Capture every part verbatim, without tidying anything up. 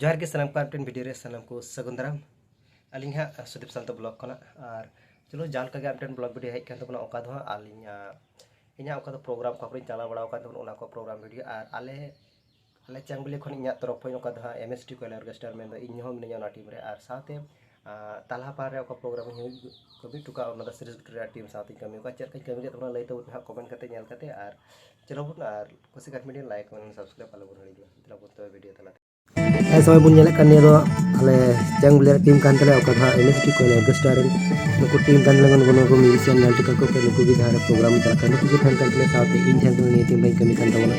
ᱡᱚᱦᱟᱨ ᱜᱮ ᱥᱟᱱᱟᱢ ᱠᱚ, ᱟᱨ ᱢᱤᱫᱴᱮᱱ ᱵᱷᱤᱰᱤᱭᱳ ᱨᱮ ᱥᱟᱱᱟᱢ ᱠᱚ ᱥᱟᱹᱜᱩᱱ ᱫᱟᱨᱟᱢ᱾ ᱟᱹᱞᱤᱧ ᱦᱟᱸᱜ ᱥᱩᱫᱤᱯ ᱥᱟᱱᱛᱚ ᱵᱞᱚᱜ ᱠᱷᱚᱱᱟᱜ᱾ ᱟᱨ ᱪᱚᱞᱚ, ᱡᱟᱦᱟᱸ ᱞᱮᱠᱟ ᱜᱮ ᱟᱨ ᱢᱤᱫᱴᱮᱱ ᱵᱞᱚᱜ ᱵᱷᱤᱰᱤᱭᱳ ᱦᱮᱡ ᱠᱟᱱ ᱛᱟᱵᱚᱱᱟ, ᱚᱠᱟ ᱫᱚ ᱦᱟᱸᱜ ᱟᱹᱞᱤᱧ, ᱟᱸ, ᱤᱧᱟᱹᱜ ᱚᱠᱟ ᱫᱚ ᱯᱨᱳᱜᱨᱟᱢ, ᱚᱠᱟ ᱠᱚᱨᱮᱧ ᱪᱟᱞᱟᱣ ᱵᱟᱲᱟ ᱟᱠᱟᱱ ᱛᱟᱵᱚᱱᱟ, ᱚᱱᱟ ᱠᱚ ᱯᱨᱳᱜᱨᱟᱢ ᱵᱷᱤᱰᱤᱭᱳ᱾ ᱟᱨ ᱟᱞᱮ, ᱟᱞᱮ ᱪᱟᱝᱵᱤᱞᱤ ᱠᱷᱚᱱ ᱤᱧᱟᱹᱜ ᱛᱚᱨᱚᱯ ᱠᱷᱚᱱ ᱚᱠᱟ ᱫᱚ ᱦᱟᱸᱜ ᱮᱢ ᱮᱥ ᱴᱤ ᱠᱚᱭᱞᱟ ᱚᱨᱠᱮᱥᱴᱨᱟ, ᱢᱮᱱᱫᱚ ᱤᱧ ᱦᱚᱸ ᱢᱤᱱᱟᱹᱧᱟ ᱚᱱᱟ ᱴᱤᱢ ᱨᱮ᱾ ᱟᱨ ᱥᱟᱶᱛᱮ, ᱟᱸ, ᱛᱟᱞᱦᱟ ᱯᱟᱦᱟᱲ ᱨᱮ ᱚᱠᱟ ᱯᱨᱳᱜᱨᱟᱢ ᱤᱧ ᱦᱩᱭ ᱠᱟᱹᱢᱤ ᱦᱚᱴᱚ ᱠᱟᱜᱼᱟ, ᱚᱱᱟ ᱫᱚ ᱥᱤᱨᱤᱡᱽ ᱜᱩᱴᱨᱟ ᱴᱤᱢ ᱥᱟᱶᱛᱮᱧ ᱠᱟᱹᱢᱤ ᱠᱟᱜᱼᱟ᱾ ᱪᱮᱫ ᱞᱮᱠᱟᱧ ᱠᱟᱹᱢᱤ ᱠᱮᱫ ᱛᱟᱵᱚᱱᱟ ᱞᱟᱹᱭ ᱛᱟᱵᱚᱱ ᱯᱮ ᱦᱟᱸᱜ ᱠᱚᱢᱮᱱᱴ ᱠᱟᱛᱮ, ᱧᱮᱞ ᱠᱟᱛᱮ᱾ ᱟᱨ ᱪᱚᱞᱚ ᱵᱚᱱ, ᱟᱨ ᱠᱩᱥᱤ ᱠᱟᱜ ᱢᱤᱰᱤᱭᱟ ᱞᱟᱭᱤᱠ, ᱠᱚᱢᱮᱱᱴ, ᱥᱟᱵᱥᱠᱨᱟᱭᱤᱵ ᱟᱞᱚ ᱵᱚᱱ ᱦᱤᱲᱤᱧ ᱢᱟ᱾ ᱫᱮᱞᱟ ᱵᱚᱱ ᱛᱚᱵᱮ ᱵᱷᱤᱰᱤᱭᱳ ᱛᱟᱞᱟᱛᱮ᱾ ᱦᱮᱸ, ᱥᱚᱢᱚᱭ ᱵᱚᱱ ᱧᱮᱞᱮᱫ ᱠᱟᱱ, ᱱᱤᱭᱟᱹ ᱫᱚ ᱟᱞᱮ ᱪᱟᱝ ᱵᱤᱞᱤ ᱨᱮ ᱴᱤᱢ ᱠᱟᱱ ᱛᱟᱞᱮᱭᱟ, ᱚᱠᱟ ᱫᱚ ᱦᱟᱸᱜ ᱮᱢ ᱮᱥ ᱴᱤ ᱠᱚᱭᱞᱟ ᱚᱨᱠᱮᱥᱴᱨᱟ ᱨᱮᱱ ᱱᱩᱠᱩ ᱴᱤᱢ ᱠᱟᱱ ᱛᱟᱞᱮᱭᱟ, ᱱᱩᱠᱩ, ᱱᱩᱠᱩ ᱢᱤᱭᱩᱡᱤᱥᱤᱭᱟᱱ ᱧᱮᱞ ᱦᱚᱪᱚ ᱠᱟᱠᱚ ᱯᱮ, ᱱᱩᱠᱩ ᱜᱮ ᱡᱟᱦᱟᱸ ᱨᱮ ᱯᱨᱳᱜᱨᱟᱢ ᱪᱟᱞᱟᱜ ᱠᱟᱱᱟ, ᱱᱩᱠᱩ ᱜᱮ ᱛᱟᱦᱮᱱ ᱠᱟᱱ ᱛᱟᱞᱮᱭᱟ ᱥᱟᱶᱛᱮ᱾ ᱤᱧ ᱴᱷᱮᱱ ᱫᱚ ᱱᱤᱭᱟᱹ ᱴᱤᱢ ᱨᱮᱧ ᱠᱟᱹᱢᱤ ᱠᱟᱱ ᱛᱟᱵᱚᱱᱟ᱾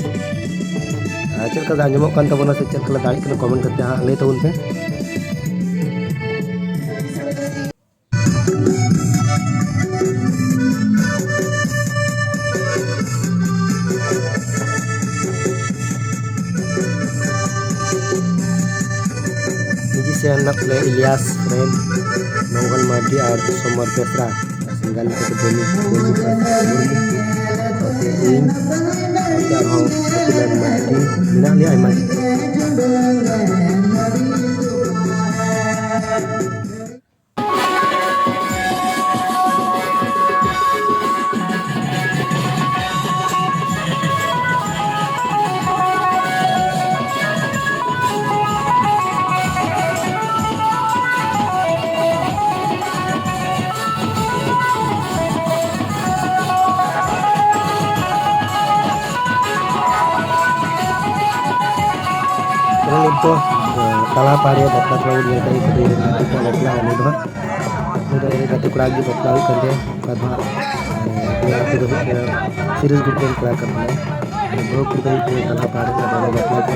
ᱟᱨ ᱪᱮᱫ ᱞᱮᱠᱟ ᱟᱸᱡᱚᱢᱚᱜ ᱠᱟᱱ ᱛᱟᱵᱚᱱᱟ ᱥᱮ ᱪᱮᱫ ᱞᱮᱠᱟ ᱫᱟᱲᱮᱜ ᱠᱟᱱᱟ, ᱠᱚᱢᱮᱱᱴ ᱠᱟᱛᱮ ᱦᱟᱸᱜ ᱞᱟᱹᱭ ᱛᱟᱵᱚᱱ ᱯᱮ᱾ ᱢᱤᱭᱩᱡᱤᱥᱤᱭᱟᱱ ᱢᱮᱱᱟᱜ ᱛᱟᱞᱮᱭᱟ ᱤᱞᱤᱭᱟᱥ ᱥᱚᱨᱮᱱ, ᱢᱚᱝᱜᱚᱞ ᱢᱟᱨᱰᱤ ᱟᱨ ᱥᱳᱢᱚᱨ ᱵᱮᱥᱨᱟ᱾ ᱟᱨ ᱥᱤᱝᱜᱟᱨ ᱞᱮᱠᱟᱛᱮ ᱵᱚᱱᱤ, ᱵᱚᱱᱤ ᱢᱩᱨᱢᱩ, ᱥᱟᱶᱛᱮ ᱤᱧ, ᱥᱟᱶᱛᱮ ᱟᱨᱦᱚᱸ ᱢᱚᱛᱤᱞᱟᱞ ᱢᱟᱨᱰᱤ, ᱢᱮᱱᱟᱜ ᱞᱮᱭᱟ ᱟᱭᱢᱟ ᱜᱮ᱾ ᱛᱚᱵᱮ ᱱᱤᱛ ᱫᱚ, ᱮ, ᱛᱟᱞᱟ ᱯᱟᱦᱟᱲᱤᱭᱟᱹ ᱵᱟᱯᱞᱟ ᱠᱚᱲᱟ ᱵᱚᱱ ᱧᱮᱞ ᱠᱟᱜ ᱜᱮ, ᱠᱷᱟᱹᱴᱤ ᱨᱮ ᱜᱟᱛᱮ ᱠᱚᱣᱟᱜ ᱵᱟᱯᱞᱟ, ᱩᱱᱤ ᱫᱚ ᱦᱟᱸᱜ, ᱩᱱᱤ ᱫᱚ ᱜᱟᱛᱮ ᱠᱚᱲᱟ ᱜᱮ ᱵᱟᱯᱞᱟ ᱦᱩᱭᱩᱜ ᱠᱟᱱ ᱛᱟᱭᱟ᱾ ᱚᱠᱟ ᱫᱚ ᱦᱟᱸᱜ, ᱮ, ᱩᱱᱤ ᱟᱹᱛᱩ ᱫᱚ ᱦᱩᱭᱩᱜ ᱠᱟᱱᱟ ᱥᱤᱨᱤᱥ ᱜᱩᱴ ᱨᱮᱱ ᱠᱚᱲᱟ ᱠᱟᱱ ᱛᱟᱞᱮᱭᱟ᱾ ᱵᱟᱹᱦᱩ ᱠᱩᱲᱤ ᱫᱚ ᱦᱩᱭᱩᱜ ᱠᱟᱱᱟ ᱛᱟᱞᱟ ᱯᱟᱦᱟᱲ ᱨᱮᱱ, ᱟᱫᱚ ᱚᱱᱟ ᱵᱟᱯᱞᱟ ᱫᱚ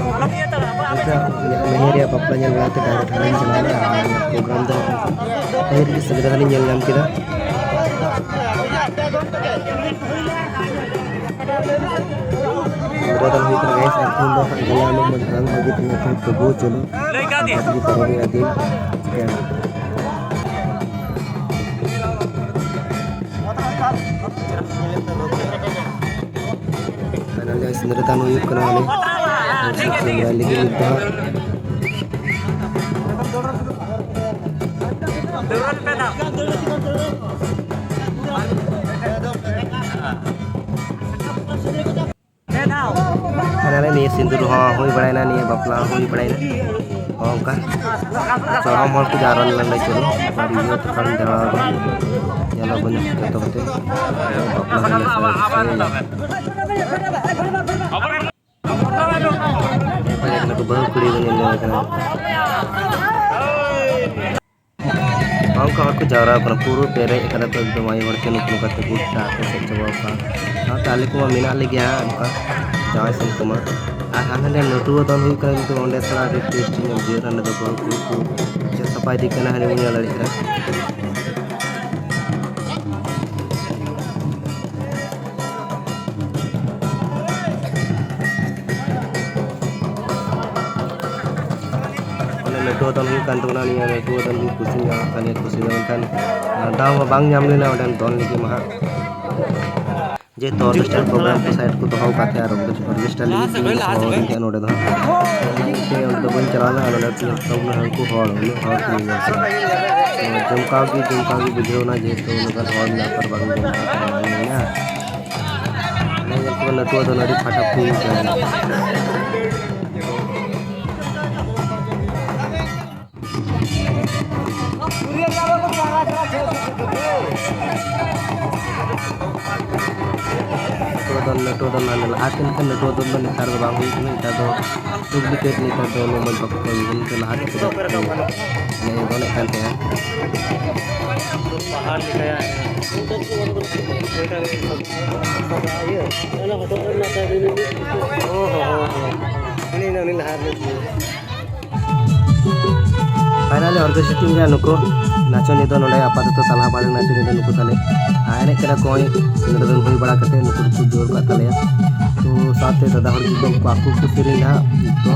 ᱱᱤᱝᱠᱟ ᱤᱧᱟᱹᱜ ᱢᱮᱦᱮᱨ ᱨᱮᱭᱟᱜ ᱵᱟᱯᱞᱟ ᱧᱮᱞ ᱵᱟᱲᱟ ᱠᱟᱛᱮ ᱰᱟᱭᱨᱮᱠᱴ ᱦᱟᱸᱰᱮᱧ ᱪᱟᱞᱟᱣ ᱮᱱᱟ᱾ ᱟᱨ ᱯᱨᱳᱜᱨᱟᱢ ᱫᱚ ᱯᱟᱹᱦᱤᱞ ᱜᱮ ᱥᱤᱸᱫᱽᱨᱟᱹ ᱫᱟᱱᱤᱧ ᱧᱮᱞ ᱧᱟᱢ ᱠᱮᱫᱟ᱾ ᱥᱤᱸᱫᱽᱨᱟᱹ ᱫᱟᱱ ᱦᱩᱭ ᱠᱟᱱᱟ, ᱜᱟᱭᱥ, ᱟᱨ ᱛᱮᱦᱮᱧ ᱫᱚ ᱦᱟᱸᱜ ᱜᱟᱞᱟ ᱢᱤᱫ ᱢᱟᱹᱦᱱᱟᱹ ᱵᱷᱟᱜᱮ ᱛᱮ ᱧᱮᱞ ᱠᱷᱟᱱ ᱛᱚᱵᱩ ᱪᱚᱞᱚ, ᱟᱨ ᱛᱮᱦᱮᱧ ᱯᱟᱨᱚᱢᱮᱜᱼᱟ ᱫᱤᱱ ᱪᱤᱠᱟᱹᱭᱟᱢ᱾ ᱯᱷᱟᱭᱱᱟᱞ ᱨᱮ ᱥᱤᱸᱫᱽᱨᱟᱹ ᱫᱟᱱ ᱦᱩᱭᱩᱜ ᱠᱟᱱᱟ, ᱟᱞᱮ ᱥᱤᱸᱫᱽᱨᱟᱹ ᱞᱟᱹᱜᱤᱫ ᱱᱤᱛ ᱫᱚ ᱦᱟᱸᱜ᱾ ᱦᱟᱱᱟ ᱨᱮ ᱱᱤᱭᱟᱹ ᱥᱤᱸᱫᱩᱨ ᱦᱚᱸ ᱦᱩᱭ ᱵᱟᱲᱟᱭᱮᱱᱟ, ᱱᱤᱭᱟᱹ ᱵᱟᱯᱞᱟ ᱦᱚᱸ ᱦᱩᱭ ᱵᱟᱲᱟᱭᱮᱱᱟ᱾ ᱦᱚᱸ ᱚᱱᱠᱟ ᱥᱚᱨᱚᱢ ᱦᱚᱲ ᱠᱚ ᱡᱟᱣᱨᱟ ᱞᱮᱱᱟ ᱞᱟᱹᱭ ᱪᱚᱞᱚ, ᱟᱨ ᱤᱭᱟᱹ ᱛᱚᱠᱷᱚᱱ ᱡᱟᱣᱨᱟ ᱧᱮᱞ ᱟᱵᱚᱱ ᱡᱚᱛᱚ ᱠᱟᱛᱮ ᱵᱟᱯᱞᱟ ᱦᱩᱭ ᱞᱮᱱᱟ᱾ ᱯᱮᱨᱮᱡ ᱱᱟᱠᱚ ᱵᱟᱹᱦᱩ ᱠᱩᱲᱤ ᱵᱚᱱ ᱧᱮᱞ ᱧᱟᱢᱮ ᱠᱟᱱᱟ᱾ ᱚᱱᱠᱟ ᱦᱚᱲ ᱠᱚ ᱡᱟᱣᱨᱟ ᱠᱟᱱᱟ, ᱯᱩᱨᱟᱹ ᱯᱮᱨᱮᱡ ᱠᱟᱱᱟ ᱠᱚ ᱮᱠᱫᱚᱢ᱾ ᱟᱭᱳ ᱦᱚᱲ ᱛᱮ ᱱᱩᱠᱩ ᱱᱚᱝᱠᱟ ᱛᱮ ᱜᱚᱴᱟ ᱠᱚ ᱥᱮᱫ ᱪᱟᱵᱟ ᱠᱟᱜᱼᱟ᱾ ᱥᱟᱶᱛᱮ ᱟᱞᱮ ᱠᱚᱢᱟ ᱢᱮᱱᱟᱜ ᱞᱮᱜᱮᱭᱟ ᱦᱟᱸᱜ ᱱᱚᱝᱠᱟ ᱡᱟᱶᱟᱭ ᱥᱮᱱ ᱠᱚᱢᱟ᱾ ᱟᱨ ᱦᱟᱸᱰᱮ ᱱᱟᱹᱴᱩᱣᱟᱹ ᱫᱚᱱ ᱦᱩᱭᱩᱜ ᱠᱟᱱᱟ, ᱠᱤᱱᱛᱩ ᱚᱸᱰᱮ ᱛᱷᱚᱲᱟ ᱟᱹᱰᱤ ᱴᱮᱥᱴ ᱧᱚᱜ ᱵᱩᱡᱷᱟᱹᱜ ᱠᱟᱱᱟ᱾ ᱚᱸᱰᱮ ᱫᱚ ᱵᱟᱹᱦᱩ ᱠᱩᱲᱤ ᱠᱚ ᱪᱮᱫ ᱥᱟᱯᱷᱟ ᱤᱫᱤᱜ ᱠᱟᱱᱟ, ᱦᱟᱸᱰᱮ ᱵᱚᱱ ᱧᱮᱞ ᱫᱟᱲᱮᱭᱟᱜ ᱠᱟᱱᱟ᱾ ᱚᱱᱮ ᱱᱟᱹᱴᱩᱣᱟᱹ ᱫᱚᱱ ᱦᱩᱭᱩᱜ ᱠᱟᱱ ᱛᱟᱵᱚᱱᱟ, ᱱᱤᱭᱟᱹ ᱱᱟᱹᱴᱩᱣᱟᱹ ᱫᱚᱱ ᱜᱮ ᱠᱩᱥᱤ ᱢᱮᱱᱟᱜ ᱠᱟᱱ ᱜᱮᱭᱟ, ᱠᱩᱥᱤ ᱫᱚ, ᱢᱮᱱᱠᱷᱟᱱ ᱫᱟᱣ ᱦᱚᱸ ᱵᱟᱝ ᱧᱟᱢ ᱞᱮᱱᱟ ᱚᱸᱰᱮ ᱫᱚᱱ ᱞᱟᱹᱜᱤᱫ ᱢᱟ ᱦᱟᱸᱜ᱾ ᱡᱮᱦᱮᱛᱩ ᱚᱨᱠᱮᱥᱴᱨᱟ ᱯᱨᱳᱜᱨᱟᱢ ᱠᱚ ᱥᱟᱭᱤᱰ ᱠᱚ ᱫᱚᱦᱚ ᱟᱠᱟᱫ ᱛᱟᱦᱮᱸᱫ, ᱟᱨ ᱚᱨᱠᱮᱥᱴᱨᱟ ᱞᱟᱹᱜᱤᱫ ᱜᱮ ᱦᱚᱦᱚ ᱟᱹᱫᱤᱧ ᱛᱟᱦᱮᱸᱫ ᱱᱚᱸᱰᱮ ᱫᱚ ᱦᱟᱸᱜ᱾ ᱚᱱᱟ ᱤᱭᱟᱹᱛᱮ ᱚᱸᱰᱮ ᱫᱚ ᱵᱟᱹᱧ ᱪᱟᱞᱟᱣ ᱞᱮᱱᱟ, ᱟᱨ ᱚᱸᱰᱮ ᱦᱟᱹᱱᱠᱩ ᱦᱚᱲ, ᱩᱱᱟᱹᱜ ᱦᱚᱲ ᱠᱚ ᱧᱮᱞ ᱠᱮᱫᱟ᱾ ᱛᱚ ᱡᱚᱢᱠᱟᱣ ᱜᱮ, ᱡᱚᱢᱠᱟᱣ ᱜᱮ ᱵᱩᱡᱷᱟᱹᱣ ᱮᱱᱟ, ᱡᱮᱦᱮᱛᱩ ᱩᱱᱟᱹᱜ ᱜᱟᱱ ᱦᱚᱲ ᱢᱮᱱᱟᱜ ᱠᱚᱣᱟ, ᱵᱟᱝ ᱡᱚᱢ ᱠᱟᱛᱮ ᱵᱟᱝ ᱦᱩᱭᱱᱟ᱾ ᱚᱱᱟ ᱧᱮᱞ ᱛᱮᱜᱮ ᱱᱟᱹᱴᱩᱣᱟᱹ ᱫᱚ ᱟᱹᱰᱤ ᱯᱷᱟᱴᱟᱯᱷᱤ ᱦᱩᱭ ᱠᱟᱱᱟ᱾ ᱱᱟᱹᱴᱩᱣᱟᱹ ᱫᱚᱱ, ᱱᱟᱹᱴᱩᱣᱟᱹ ᱫᱚᱱ, ᱢᱟᱱᱮ ᱞᱟᱦᱟᱛᱮ ᱞᱮᱠᱟ ᱱᱟᱹᱴᱩᱣᱟᱹ ᱫᱚᱱ ᱫᱚ ᱱᱮᱛᱟᱨ ᱫᱚ ᱵᱟᱝ ᱦᱩᱭᱩᱜ ᱠᱟᱱᱟ᱾ ᱱᱮᱛᱟᱨ ᱫᱚ ᱰᱩᱯᱞᱤᱠᱮᱴ, ᱱᱮᱛᱟᱨ ᱫᱚ ᱩᱱᱟᱹᱜ ᱢᱚᱡᱽ ᱵᱟᱠᱚ ᱠᱚ ᱮᱱᱮᱡ ᱫᱚᱱᱮᱫ ᱠᱟᱱ ᱛᱟᱦᱮᱸᱱᱟ᱾ ᱚᱱᱟ ᱦᱚᱴᱚᱜ ᱨᱮ ᱢᱮᱱᱟᱜ ᱛᱟᱭᱟ, ᱩᱱᱤ, ᱩᱱᱤ, ᱩᱱᱤ ᱞᱟᱦᱟ ᱨᱤᱱᱤᱡ᱾ ᱯᱷᱟᱭᱱᱟᱞᱤ ᱚᱨᱜᱮᱥᱴᱨᱟ ᱴᱤᱢ ᱨᱮ ᱱᱩᱠᱩ ᱱᱟᱪᱚᱱᱤᱭᱟᱹ ᱫᱚ ᱱᱚᱰᱮ ᱟᱯᱟᱛᱚᱛᱚ ᱛᱟᱞᱦᱟ ᱯᱟᱲ ᱨᱮᱱ ᱱᱟᱪᱚᱱᱤᱭᱟᱹ ᱫᱚ ᱱᱩᱠᱩ ᱛᱟᱞᱮ᱾ ᱟᱨ ᱮᱱᱮᱡ ᱠᱟᱱᱟ ᱠᱚ, ᱱᱚᱜᱼᱚᱭ ᱱᱚᱰᱮ ᱫᱚ ᱦᱩᱭ ᱵᱟᱲᱟ ᱠᱟᱛᱮ ᱱᱩᱠᱩ ᱫᱚᱠᱚ ᱡᱳᱨ ᱠᱟᱜ ᱛᱟᱞᱮᱭᱟ᱾ ᱛᱚ ᱥᱟᱶᱛᱮ ᱫᱟᱫᱟ ᱦᱚᱲ ᱜᱮᱠᱚ ᱩᱱᱠᱩ ᱟᱠᱚ ᱠᱚ ᱥᱮᱨᱮᱧ ᱱᱟᱦᱟᱜ ᱛᱚ᱾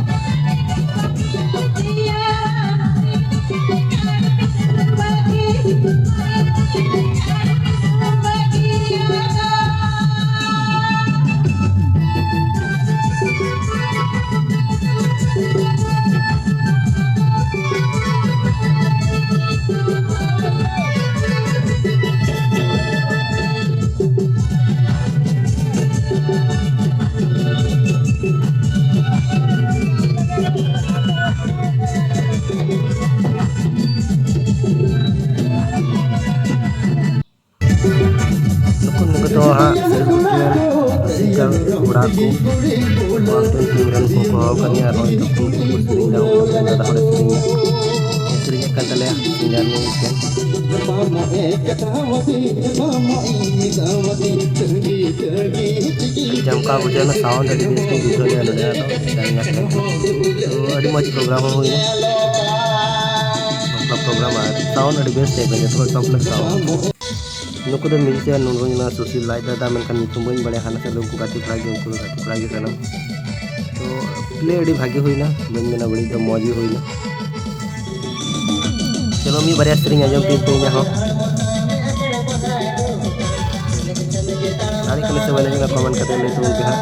ᱠᱚ ᱵᱟᱝ ᱛᱚ ᱤᱧ ᱨᱮᱱ ᱠᱚ ᱦᱚᱦᱚ ᱟᱠᱟᱫᱤᱧᱟ ᱟᱨ ᱱᱚᱜᱼᱚᱭ ᱫᱚ ᱠᱚ ᱥᱮᱨᱮᱧ ᱫᱟ, ᱩᱱᱠᱩ ᱫᱟᱫᱟ ᱦᱚᱲᱮ ᱥᱮᱨᱮᱧ ᱫᱟ, ᱥᱮᱨᱮᱧᱮᱫ ᱠᱟᱱ ᱛᱟᱞᱮᱭᱟ ᱥᱤᱝᱜᱟᱨ ᱢᱤᱫᱴᱮᱱ᱾ ᱟᱹᱰᱤ ᱡᱟᱢᱠᱟᱣ ᱵᱩᱡᱷᱟᱹᱣ ᱮᱱᱟ, sound ᱟᱹᱰᱤ ᱵᱮᱥ ᱜᱮ ᱵᱩᱡᱷᱟᱹᱣ ᱞᱮᱱᱟ ᱱᱚᱰᱮ ᱫᱚ ᱰᱟᱝᱜᱟ ᱴᱷᱮᱱ᱾ ᱛᱚ ᱟᱹᱰᱤ ᱢᱚᱡᱽ program ᱦᱚᱸ ᱦᱩᱭᱱᱟ, ᱵᱟᱯᱞᱟ program ᱟᱨ sound ᱟᱹᱰᱤ ᱵᱮᱥ ᱛᱟᱦᱮᱸ ᱠᱟᱱᱟ, ᱡᱚᱛᱚ ᱠᱷᱚᱱ top class sound᱾ ᱱᱩᱠᱩ ᱫᱚ musician, ᱱᱩᱠᱩ ᱫᱚ ᱥᱩᱥᱤᱞ ᱨᱟᱡᱽ ᱫᱟᱫᱟ, ᱢᱮᱱᱠᱷᱟᱱ ᱧᱩᱛᱩᱢ ᱵᱟᱹᱧ ᱵᱟᱲᱟᱭᱟ᱾ ᱦᱟᱱᱟ ᱥᱮᱫ ᱫᱚ ᱩᱱᱠᱩ ᱜᱟᱛᱮ ᱠᱚᱲᱟ ᱜᱮ, ᱩᱱᱠᱩ ᱫᱚ ᱜᱟᱛᱮ ᱠᱚᱲᱟ ᱜᱮ ᱠᱟᱱᱟ᱾ ᱛᱚ play ᱟᱹᱰᱤ ᱵᱷᱟᱜᱮ ᱦᱩᱭᱱᱟ, ᱵᱟᱹᱧ ᱢᱮᱱᱟ ᱵᱟᱹᱲᱤᱡ ᱫᱚ, ᱢᱚᱡᱽ ᱜᱮ ᱦᱩᱭᱱᱟ᱾ ᱪᱚᱞᱚ ᱢᱤᱫ ᱵᱟᱨᱭᱟ ᱥᱮᱨᱮᱧ ᱟᱸᱡᱚᱢ ᱯᱮ ᱤᱧᱟᱹᱜ ᱦᱚᱸ᱾ ᱫᱟᱲᱮᱭᱟᱜ ᱠᱟᱱᱟ ᱥᱮ ᱵᱟᱹᱧ ᱟᱸᱡᱚᱢ ᱠᱟᱱᱟ, comment ᱠᱟᱛᱮ ᱞᱟᱹᱭ ᱛᱟᱵᱚᱱ ᱯᱮ ᱦᱟᱸᱜ᱾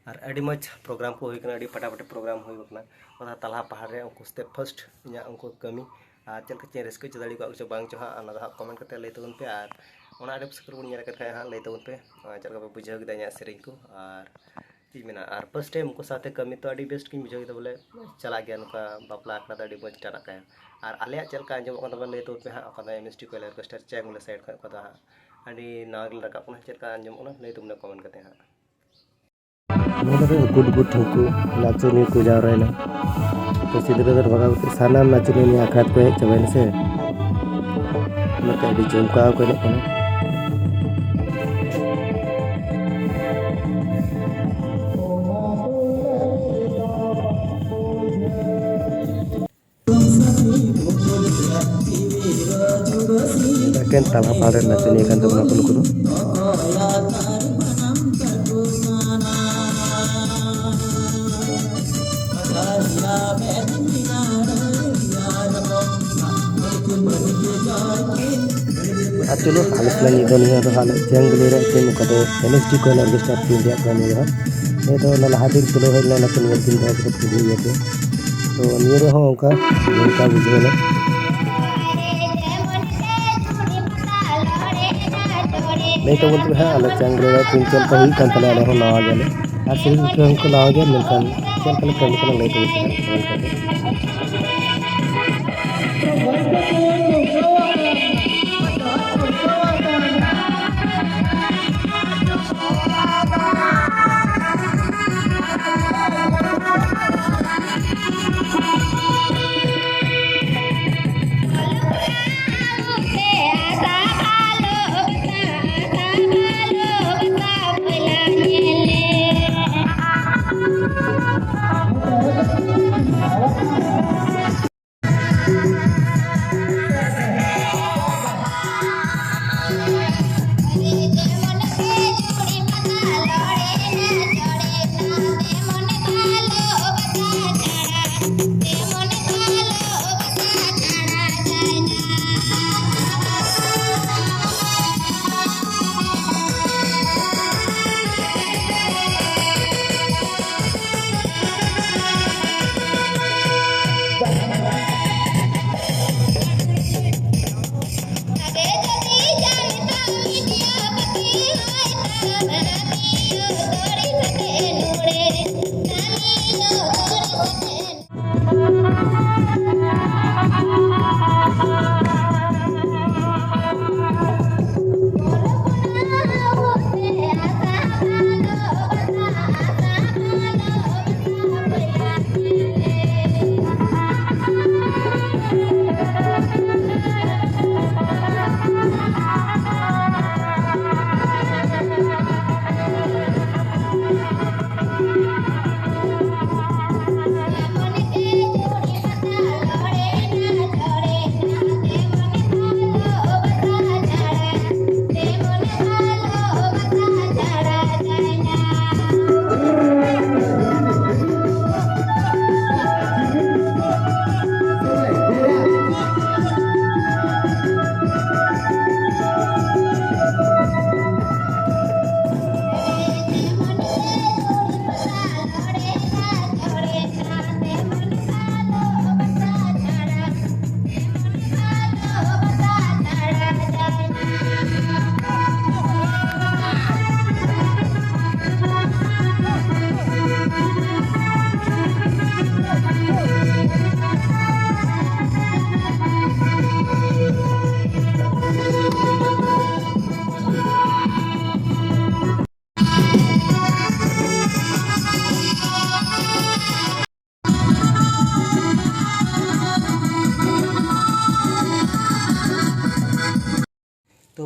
ᱟᱨ ᱟᱹᱰᱤ ᱢᱚᱡᱽ program ᱠᱚ ᱦᱩᱭ ᱠᱟᱱᱟ, ᱟᱹᱰᱤ ᱯᱷᱟᱴᱟᱯᱷᱟᱴᱤ program ᱦᱩᱭ ᱠᱟᱱᱟ᱾ ᱚᱱᱟ ᱛᱟᱞᱦᱟ ᱯᱟᱦᱟᱲ ᱨᱮ ᱩᱱᱠᱩ ᱥᱟᱛᱮ first ᱤᱧᱟᱹᱜ ᱩᱱᱠᱩ ᱠᱟᱹᱢᱤ, ᱟᱨ ᱪᱮᱫ ᱞᱮᱠᱟ ᱪᱮᱫ ᱨᱟᱹᱥᱠᱟᱹ ᱦᱚᱪᱚ ᱫᱟᱲᱮ ᱠᱚᱣᱟ ᱪᱚ ᱵᱟᱝ ᱪᱚ ᱦᱟᱸᱜ, ᱚᱱᱟ ᱫᱚ ᱦᱟᱸᱜ comment ᱠᱟᱛᱮ ᱞᱟᱹᱭ ᱛᱟᱵᱚᱱ ᱯᱮ᱾ ᱟᱨ ᱚᱱᱟ ᱟᱲᱮ ᱯᱟᱥᱮ ᱠᱚᱨᱮ ᱵᱚᱱ ᱧᱮᱞ ᱟᱠᱟᱫ ᱠᱷᱟᱡ ᱦᱟᱸᱜ ᱞᱟᱹᱭ ᱛᱟᱵᱚᱱ ᱯᱮ, ᱟᱨ ᱪᱮᱫ ᱞᱮᱠᱟ ᱯᱮ ᱵᱩᱡᱷᱟᱹᱣ ᱠᱮᱫᱟ ᱤᱧᱟᱹᱜ ᱥᱮᱨᱮᱧ ᱠᱚ᱾ ᱟᱨ ᱪᱮᱫ ᱢᱮᱱᱟ, ᱟᱨ first time ᱩᱱᱠᱩ ᱥᱟᱶᱛᱮ ᱠᱟᱹᱢᱤ ᱛᱚ ᱟᱹᱰᱤ best ᱜᱤᱧ ᱵᱩᱡᱷᱟᱹᱣ ᱠᱮᱫᱟ, ᱵᱚᱞᱮ ᱪᱟᱞᱟᱜ ᱜᱮᱭᱟ ᱱᱚᱝᱠᱟ ᱵᱟᱯᱞᱟ ᱟᱠᱷᱲᱟ ᱫᱚ ᱟᱹᱰᱤ ᱢᱚᱡᱽ ᱴᱟᱨᱟᱜ ᱠᱟᱭᱟ᱾ ᱟᱨ ᱟᱞᱮᱭᱟᱜ ᱪᱮᱫ ᱞᱮᱠᱟ ᱟᱸᱡᱚᱢᱚᱜ ᱠᱟᱱ ᱛᱟᱵᱚᱱᱟ ᱞᱟᱹᱭ ᱛᱟᱵᱚᱱ ᱯᱮ ᱦᱟᱸᱜ, ᱚᱠᱟ ᱫᱚ M S T Koiler Orchestra ᱪᱮᱝ ᱵᱚᱞᱮ side ᱠᱷᱚᱱ ᱚᱠᱟ ᱫᱚ ᱦᱟᱸᱜ ᱟᱹᱰᱤ ᱱᱟᱣᱟ ᱜᱮᱞᱮ ᱨᱟᱠᱟᱵ ᱠᱟᱱᱟ, ᱪᱮᱫ ᱞᱮᱠᱟ ᱟᱸᱡᱚᱢᱚᱜ ᱠᱟᱱᱟ ᱞᱟᱹᱭ ᱛᱟᱵᱚᱱ ᱯᱮ comment ᱠᱟᱛᱮ ᱦᱟᱸᱜ᱾ ᱱᱚᱰᱮ ᱫᱚ ᱜᱩᱰ ᱜᱩᱰ ᱴᱷᱟᱹᱣᱠᱟᱹ ᱱᱟᱪᱚᱱᱤᱭᱟᱹ ᱠᱚ ᱡᱟᱣᱨᱟᱭᱮᱱᱟ᱾ ᱛᱚ ᱥᱤᱫᱷᱟᱹ ᱨᱮᱫᱚ ᱵᱷᱟᱜᱟᱣ ᱠᱟᱛᱮ ᱥᱟᱱᱟᱢ ᱱᱟᱪᱚᱱᱤᱭᱟᱹ ᱱᱤᱭᱟᱹ ᱟᱠᱷᱲᱟ ᱛᱮᱠᱚ ᱦᱮᱡ ᱪᱟᱵᱟᱭᱮᱱᱟ ᱥᱮ᱾ ᱚᱱᱟᱛᱮ ᱟᱹᱰᱤ ᱡᱚᱢᱠᱟᱣ ᱠᱚ ᱮᱱᱮᱡ ᱠᱟᱱᱟ᱾ ᱮᱠᱮᱱ ᱛᱟᱞᱟ ᱯᱟᱲ ᱨᱮᱱ ᱱᱟᱪᱚᱱᱤᱭᱟᱹ ᱠᱟᱱ ᱛᱟᱵᱚᱱᱟ ᱠᱚ ᱱᱩᱠᱩ ᱫᱚ᱾ ᱟᱨ ᱪᱚᱞᱚ, ᱟᱞᱮ ᱥᱟᱞᱟᱜ ᱢᱤᱫ ᱫᱚ ᱱᱤᱭᱟᱹ ᱫᱚ ᱦᱟᱸᱜ ᱞᱮ ᱡᱟᱝ ᱵᱤᱞᱤ ᱨᱮ ᱮᱠᱮᱱ ᱚᱠᱟ ᱫᱚ M S T Koiler Orchestra team ᱨᱮᱭᱟᱜ ᱠᱟᱱᱟ ᱱᱤᱭᱟᱹ ᱫᱚ ᱦᱟᱸᱜ᱾ ᱱᱤᱭᱟᱹ ᱫᱚ ᱚᱱᱟ ᱞᱟᱦᱟ ᱫᱤᱱ ᱛᱩᱞᱟᱹᱣ ᱦᱮᱡ ᱞᱮᱱᱟ, ᱚᱱᱟ ᱠᱚ ᱧᱮᱞ ᱫᱤᱱ ᱫᱚᱦᱚ ᱠᱟᱛᱮ ᱛᱩᱞᱟᱹᱣ ᱤᱭᱟᱹ ᱛᱮ᱾ ᱛᱚ ᱱᱤᱭᱟᱹ ᱨᱮᱦᱚᱸ ᱚᱱᱠᱟ ᱚᱱᱠᱟ ᱵᱩᱡᱷᱟᱹᱣ ᱮᱱᱟ᱾ ᱞᱟᱹᱭ ᱛᱟᱵᱚᱱ ᱯᱮ ᱦᱟᱸᱜ, ᱟᱞᱮ ᱪᱟᱝ ᱨᱮ ᱛᱤᱱ ᱪᱮᱫ ᱞᱮᱠᱟ ᱦᱩᱭᱩᱜ ᱠᱟᱱ ᱛᱟᱞᱮᱭᱟ, ᱟᱞᱮ ᱦᱚᱸ ᱱᱟᱣᱟ ᱜᱮᱭᱟᱞᱮ᱾ ᱟᱨ ᱥᱮᱨᱮᱧ ᱠᱚ ᱦᱚᱸ ᱠᱚ ᱱᱟᱣᱟ ᱜᱮᱭᱟ, ᱢᱮᱱᱠᱷᱟᱱ ᱪᱮᱫ ᱞᱮᱠᱟ ᱞᱮ ᱠᱟᱹᱢᱤ ᱠᱟᱱᱟ ᱞᱟᱹᱭ ᱛᱟᱵᱚᱱ ᱯᱮ ᱦᱟᱸᱜ comment ᱠᱟᱛᱮ᱾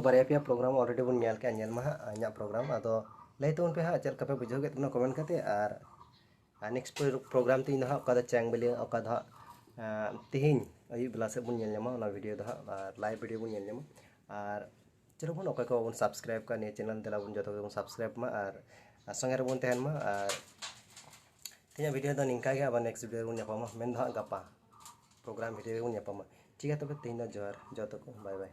ᱵᱟᱨᱭᱟ ᱯᱮᱭᱟ ᱯᱨᱳᱜᱨᱟᱢ already ᱵᱚᱱ ᱧᱮᱞ ᱠᱮᱜᱼᱟ, ᱧᱮᱞ ᱢᱟ ᱦᱟᱸᱜ ᱤᱧᱟᱹᱜ ᱯᱨᱳᱜᱨᱟᱢ᱾ ᱟᱫᱚ ᱞᱟᱹᱭ ᱛᱟᱵᱚᱱ ᱯᱮ ᱦᱟᱸᱜ ᱪᱮᱫ ᱞᱮᱠᱟ ᱯᱮ ᱵᱩᱡᱷᱟᱹᱣ ᱠᱮᱫ ᱛᱟᱵᱚᱱᱟ ᱠᱚᱢᱮᱱᱴ ᱠᱟᱛᱮ᱾ ᱟᱨ ᱟᱨ ᱱᱮᱠᱥᱴ ᱯᱨᱳᱜᱨᱟᱢ ᱛᱤᱧ ᱫᱚ ᱦᱟᱸᱜ ᱚᱠᱟ ᱫᱚ ᱪᱟᱝᱵᱟᱹᱞᱤ, ᱚᱠᱟ ᱫᱚ ᱦᱟᱸᱜ ᱛᱤᱦᱤᱧ ᱟᱹᱭᱩᱵ ᱵᱮᱞᱟ ᱥᱮᱫ ᱵᱚᱱ ᱧᱮᱞ ᱧᱟᱢᱟ ᱚᱱᱟ ᱵᱷᱤᱰᱤᱭᱳ ᱫᱚ ᱦᱟᱸᱜ, ᱟᱨ ᱞᱟᱭᱤᱵᱷ ᱵᱷᱤᱰᱤᱭᱳ ᱵᱚᱱ ᱧᱮᱞ ᱧᱟᱢᱟ᱾ ᱟᱨ ᱪᱮᱫ ᱦᱚᱸ ᱵᱚᱱ, ᱚᱠᱚᱭ ᱠᱚ ᱵᱟᱵᱚᱱ ᱥᱟᱵᱥᱠᱨᱟᱭᱤᱵ ᱠᱟᱜ ᱱᱤᱭᱟᱹ ᱪᱮᱱᱮᱞ, ᱫᱮᱞᱟ ᱵᱚᱱ ᱡᱚᱛᱚ ᱜᱮᱵᱚᱱ ᱥᱟᱵᱥᱠᱨᱟᱭᱤᱵ ᱢᱟ ᱟᱨ ᱥᱚᱸᱜᱮ ᱨᱮᱵᱚᱱ ᱛᱟᱦᱮᱱ ᱢᱟ᱾ ᱟᱨ ᱛᱮᱦᱮᱧᱟᱜ ᱵᱷᱤᱰᱤᱭᱳ ᱫᱚ ᱱᱤᱝᱠᱟ ᱜᱮ, ᱟᱵᱟᱨ ᱱᱮᱠᱥᱴ ᱵᱷᱤᱰᱤᱭᱳ ᱨᱮᱵᱚᱱ ᱧᱟᱯᱟᱢᱟ, ᱢᱮᱱ ᱫᱚ ᱦᱟᱸᱜ ᱜᱟᱯᱟ ᱯᱨᱳᱜᱨᱟᱢ ᱵᱷᱤᱰᱤᱭᱳ ᱨᱮᱵᱚᱱ ᱧᱟᱯᱟᱢᱟ᱾ ᱴᱷᱤᱠ ᱜᱮᱭᱟ, ᱛᱚᱵᱮ ᱛᱮᱦᱮᱧ ᱫᱚ ᱡᱚᱦᱟᱨ ᱡᱚᱛᱚ ᱠᱚ, ᱵᱟᱭ ᱵᱟᱭ᱾